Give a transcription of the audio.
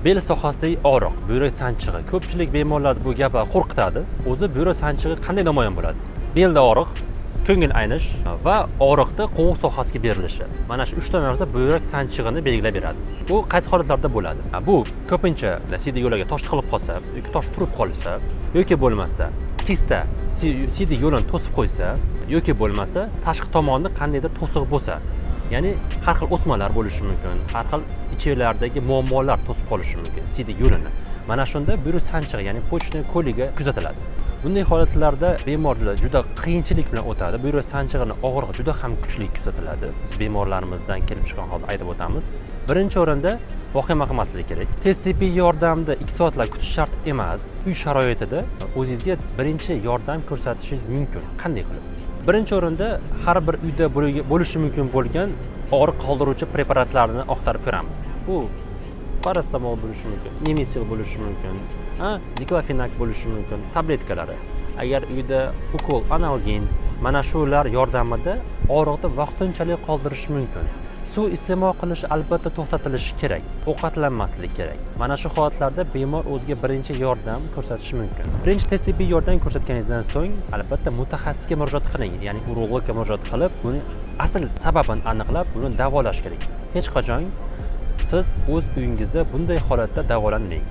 Bel sohasidagi og'riq, buyrak sanchig'i. Ko'pchilik bemorlarni bu gaplar qo'rqitadi. O'zi buyrak sanchig'i qanday namoyon bo'ladi? Belda og'riq, ko'ngil aynish va og'riqda qovoq sohasiga berilishi. Mana shu uchta narsa buyrak sanchig'ini belgilab beradi. Bu qaysi holatlarda bo'ladi? Bu ko'pincha siydik yo'liga tosh tiqilib qolsa yoki tosh turib qolsa, yoki bo'lmasa kista siydik yo'lini to'sib qo'ysa, yoki bo'lmasa tashqi tomonda qandaydir to'siq bo'lsa, ya'ni har xil o'smalar bo'lishi mumkin, har xil ichaklardagi muammolar to'sib qolishi mumkin siydik yo'lini. Mana shunda buyrak sanchig'i, ya'ni почечный kolika kuzatiladi. Bunday holatlarda bemor juda juda qiyinchilik bilan o'tadi. Buyrak sanchig'ini og'rig'i juda ham kuchli kuzatiladi. Biz bemorlarimizdan kelib chiqqan holda aytib o'tamiz. Birinchi o'rinda vahima qilmaslik kerak. Tez tibbiy yordamda 2 soatlab kutish shart emas. Uy sharoitida o'zingizga birinchi yordam ko'rsatishingiz mumkin. Qanday qilib? Birinchi o'rinda har bir uyda bo'lishi mumkin bo'lgan og'riq qoldiruvchi preparatlarni axtarib ko'ramiz. Bu parasetamol bo'lishi mumkin, nimesil bo'lishi mumkin, diklofenak bo'lishi mumkin, tabletkalari. Agar uyda ukol, analgin, mana shular yordamida og'riqni vaqtinchalik qoldirish mumkin. Suv iste'mol qilish albatta to'xtatilishi kerak, ovqatlanmaslik kerak. Mana shu holatlarda bemor o'ziga birinchi yordam ko'rsatishi mumkin. Birinchi tez tibbiy yordam ko'rsatganingizdan so'ng albatta mutaxassisga murojaat qiling, ya'ni urologga murojaat qilib, buni asl sababini aniqlab, buni davolash kerak. Hech qachon siz o'z uyingizda bunday holatda davolanmang.